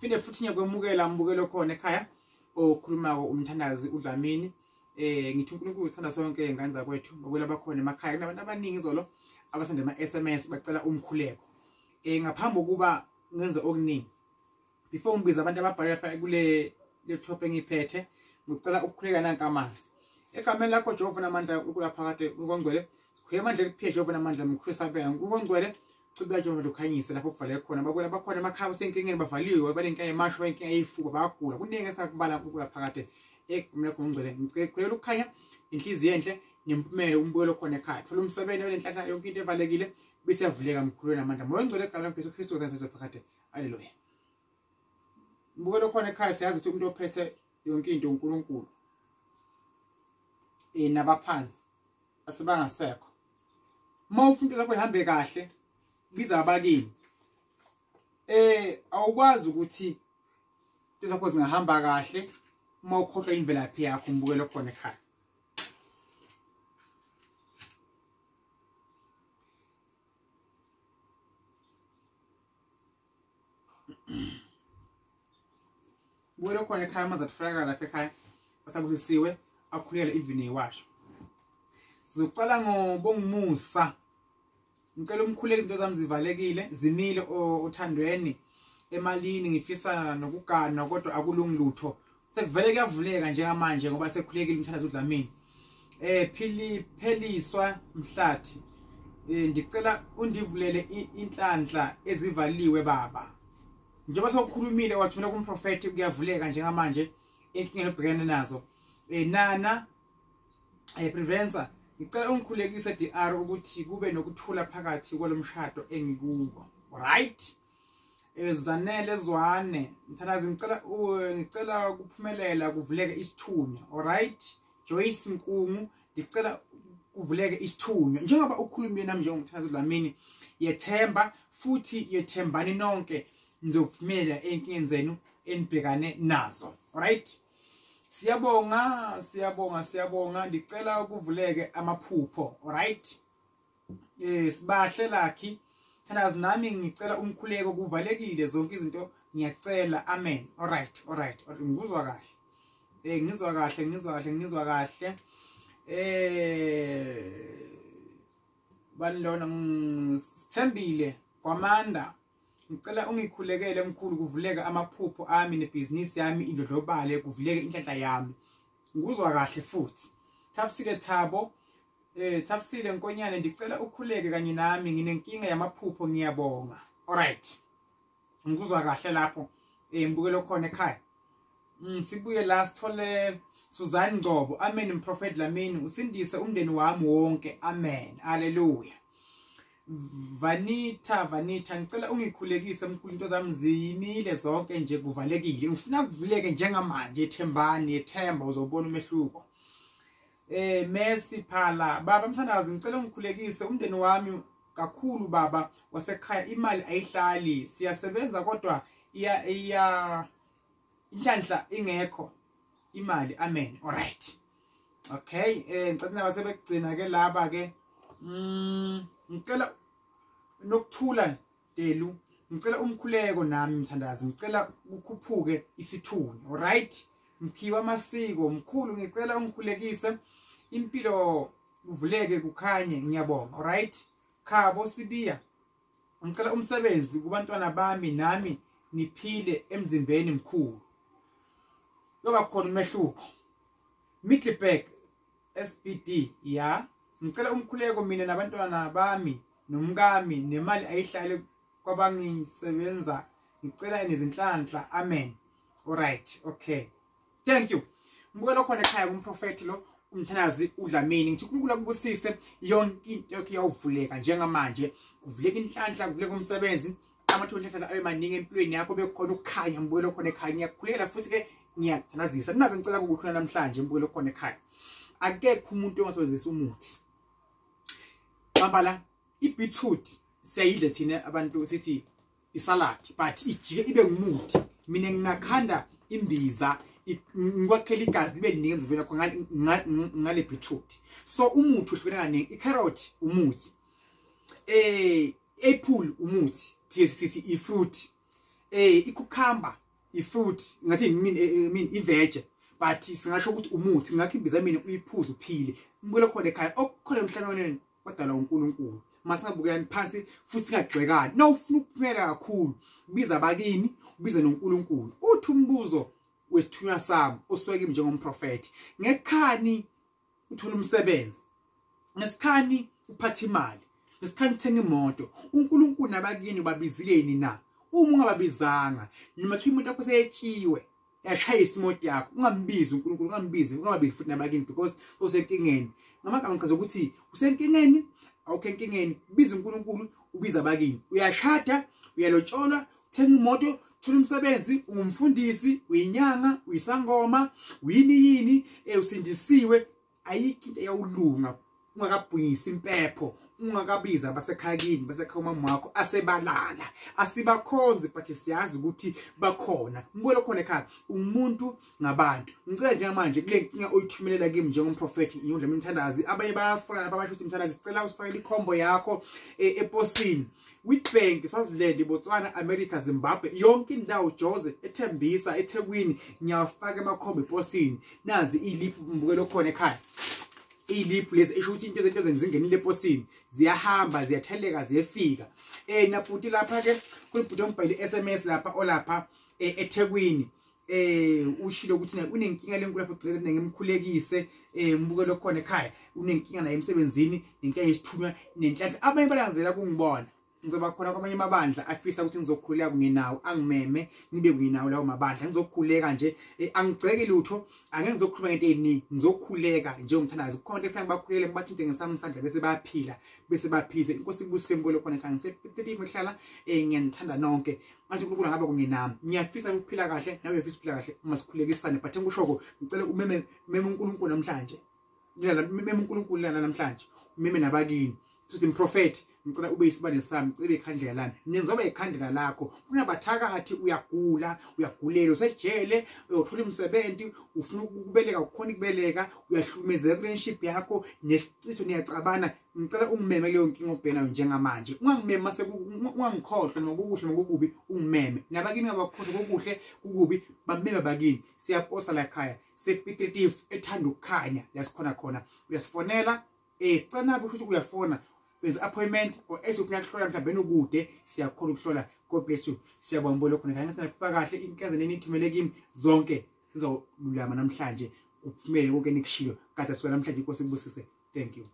Phinde futhi ngiyakwemukela mbukelo khona ekhaya okhulumako umthandazi uDlamini. Ngithi uNkulunkulu uthanda sonke ingane zakwethu ngokwela bakhona emakhaya. Kunabantu abaningi izolo abasende ama SMS bacela umkhuleko. Ngaphambi kokuba ngenze okuningi, before ngibiza abantu ababhalela kule laptop engiphethe, ngicela ukukhuleka nanka amanzi. Egameni lakho Jehova namandla ukulaphakade ukongcwele, sikhuleka amandla ekuphila Jehova namandla mkhulu sabeka ukongcwele. Cubeka Jehova ukhanyise lapho kuvaleke khona. Bakwela bakhona emakhaya basenkingeni bavaliwe, banenkinga yemasho, banenkinga yeyifuba, bayagula. Kuningi esakubala ukulaphakade egameni lakho ngcwele. Ngicela ukukhanya inhliziyo enhle nempumelo umbukelo khona ekhaya. Thola umsebenzi wenhlanhla yonke into evalekile bese yavuleka mkhulu namandla. Moya ngcwele egameni lakho Jesu Kristu ozenze phakade. Haleluya. Mbukelo khona ekhaya, siyazi ukuthi umuntu ophethe yonke into uNkulunkulu. Nabaphansi asebangasekho. Uma ufuna into zakho ihambe kahle, biza abakini. Awukwazi ukuthi into zakho zingahamba kahle uma ukhohlwa imvelaphi yakho umbukelo khona ekhaya. Mbukelo khona ekhaya, amazi atholakala lapha ekhaya asabusisiwe, akhulele even iwasho. Sizoqala ngoBongumusa. Ngicela umkhuleko, izinto zami zivalekile, zimile othandweni, emalini, ngifisa nokuganwa kodwa akulungi lutho. Sekuvele kuyavuleka njengamanje ngoba sekhulekile umthandazo uDlamini. Phili Pheliswa Mhlathi. Ngicela undivulele inhlanhla ezivaliwe baba. Njengoba sokukhulumile wathumela kumprofeti, kuyavuleka njengamanje inkingeni obhekene nazo. Nana Prevenza, ngicela ungikhulekise DR ukuthi kube nokuthula phakathi kwalomshado engikuwo. Right? Zanele Zwane, mthandazi ngicela kuphumelela kuvuleke isithunywa. Alright? Joyce Nkungu, ngicela kuvuleke isithunywa. Njengoba ukhulumile nami njengomthandazi uDlamini, yethemba futhi yethembani nonke nizophumelela ezinkingeni zenu enibhekane nazo. Alright? Siyabonga, siyabonga, siyabonga. Ngicela kuvuleke amaphupho. Alright? Sibahle Lucky. Thandazi nami ngicela umkhuleko, kuvalekile zonke izinto, ngiyacela. Amen. Alright, alright. Ngikuzwa kahle. Ngizwa kahle, ngizwa kahle, ngizwa kahle. Bani lona? Sithembile Kwamanda. Ngicela ungikhulekele mkhulu, kuvuleke amaphupho ami nebhizinisi yami indlondlobale, kuvuleke inhlanhla yami. Ngikuzwa kahle futhi. Thapsile Thabo, Thapsile Nkonyane, ngicela ukhuleke kanye nami, nginenkinga yamaphupho, ngiyabonga. Alright. Ngikuzwa kahle lapho. Mbukelo khona ekhaya. Sibuye la sithole Suzanne Ngcobo. Amen Prophet Dlamini, usindise umndeni wami wonke. Amen. Hallelujah. Vanita, Vanita, ngicela ungikhulekise mkhulu, into zami ziyimile zonke nje, kuvalekile. Ngifuna kuvuleke njengamanje. Thembani, yethemba, uzobona umehluko. Messi Phala, baba mthandazi, ngicela ungikhulekise umndeni wami kakhulu baba wasekhaya, imali ayihlali, siyasebenza kodwa iya inhlanhla ingekho imali. Amen. Alright. Okay, ngicela nabasebegcina ke laba ke. Ngicela nokuthula Delu, ngicela umkhuleko nami mthandazi, ngicela kukhuphuke isithunywa. Alright? Mkhiwa amasiko mkhulu, ngicela ungikhulekise impilo kuvuleke kukhanye, ngiyabonga. Alright? Khabo Sibiya, ngicela umsebenzi kubantwana bami nami niphile emzimbeni mkhulu. Yoba khona umehluko. Middelburg SBD, ya, ngicela umkhuleko mina nabantwana bami nomkami, nemali ayihlale kwabangisebenza, ngicela nezinhlanhla. Amen. Alright, okay, thank you. Mbukelo khona ekhaya, kumprofeti lo umthandazi uDlamini, ngithi uNkulunkulu akubusise, yonke into yakho iyawuvuleka njengamanje, kuvuleka inhlanhla, kuvuleka umsebenzi, amathuba enhlanhla abe maningi empilweni yakho, bekukhona ukukhanya. Mbukelo khona ekhaya, ngiyakukhulekela futhi ke ngiyakuthandazisa. Kunake ngicela ukukuhlula namhlanje, mbukelo khona ekhaya, akekho umuntu ongasebenzisa umuthi. Bamba la, i-beetroot siyayidla thina abantu, sithi isalad, but ijike ibe ngumuthi. Mina ngingakhanda imbiza ngikwakhela igazi libe liningi emzimbeni wakho ngale beetroot. So umuthi uhlukene kaningi. I-carrot umuthi, apple umuthi, thiye sithi i-fruit, i-cucumber. I-fruit ngathi mean i-veg, but singasho ukuthi umuthi ngakho imbiza mina uyiphuze uphile. Mbukelo khona ekhaya okukhona emhlabeni wadalwa uNkulunkulu. Masingabukelani phansi futhi singagxekani. Na ufuna ukuphumela kakhulu biza abakini, ubize noNkulunkulu. Uthi umbuzo wesithunywa sami osuke kimi njengomprofeti, ngekhani uthola umsebenzi, ngesikhani uphatha imali, ngesikhani uthenga imoto, uNkulunkulu nabakini ubabizileni na? Uma ungababizanga, noma thiwa imoto yakho seyetshiwe yashayisa imoto yakho, ungambizi uNkulunkulu, ungambizi, ungababizi futhi nabakini, because usenkingeni. Ngamagama ngichaza ukuthi usenkingeni, awukho enkingeni, biza uNkulunkulu, ubiza abakini. Uyashada, uyalotsholwa, uthenga imoto, uthola umsebenzi, ungumfundisi, uyinyanga, uyisangoma, uyini yini, usindisiwe, ayikho into eyawulunga ungakabhuyisi impepho, ungakabiza abasekhaya kini, basekhaya umama wakho asebalala. Asibakhonzi but siyazi ukuthi bakhona. Mbukelo khona ekhaya umuntu ngabantu. Ngicela njengamanje kule nkinga oyithumelela kimi njengomprofeti inyundla imthandazi, abanye bayafuna lapha basho ukuthi mthandazi sicela usifakele ikhombo yakho eposini. Witbank, Swaziland, Botswana, America, Zimbabwe, yonke indawo, Joze, eThembisa, eThekwini, ngiyawafaka amakhombo eposini. Nazi iliphu mbukelo khona ekhaya. Iliphu lezi esho ukuthi into ezinto zingenile eposini, ziyahamba, ziyatheleka, ziyefika. Nabhuti lapha ke kulibhuti ombhayile SMS lapha olapha eThekwini. Ushilo ukuthi unenkinga lenkulu lapho, ugcela ngimkhulekise. Mbukelo khona ekhaya unenkinga naye emsebenzini, nenkinga yesithunywa nenhlanhla. Abanye balandzela kungibona ngizoba khona kwamanye amabandla afisa ukuthi ngizokhuleka kunye nawo, angimeme ngibe kunye nawo lawo mabandla, ngizokhuleka nje. Angigceki lutho, angeke ngizokhuluma ngento eziningi, ngizokhuleka njengomthandazi. Kukhona into efanele bakhulele, ngibathinte ngesami isandla bese bayaphila, bese baphile. Inkosi ibusise mbukelo khona ekhaya. Ngise-35 ngihlala, ngiyanithanda nonke. Ngathi uNkulunkulu angaba kunye nami. Ngiyafisa ukuphila kahle, nawe uyafisa ukuphila kahle, uma sikhulekisane. But engikushoko, ngicela umeme meme uNkulunkulu namhlanje. Meme uNkulunkulu lana namhlanje, umeme nabakini. Sithi mprofeti, ngicela ube isibane sami, ngicela ube ikhandlela lami. Mina ngizoba ikhandlela lakho. Kunabathakathi, uyagula, uyagulela, usejele, uyothola umsebenzi, ufuna ukubeleka, ukhona ukubeleka, uyahlukumezeka relationship yakho nesiciso, niyacabana. Ngicela ungimeme kuleyo nkinga obhekana nayo njengamanje. Ungangimemi mase ungangikhohlwa noma kukuhle noma kukubi, ungimeme. Nabakini ungabakhohlwa, kukuhle kukubi, bameme abakini. Siyaposa la ekhaya, sePiet ethanda ukukhanya la sikhona khona. Uyasifonela, sicela nabe ukuthi uyafona, wenza appointment or esufuna ukuhlola mhlawumbe ukude, siyakhona ukuhlola. God bless you. Siyabonga mbolo khona ekhaya. Ngathi naphila kahle, inkinga nenithumele kimi zonke sizolulama namhlanje, kuphumele konke enikushilo kade suka namhlanje. Inkosi ibusise. Thank you.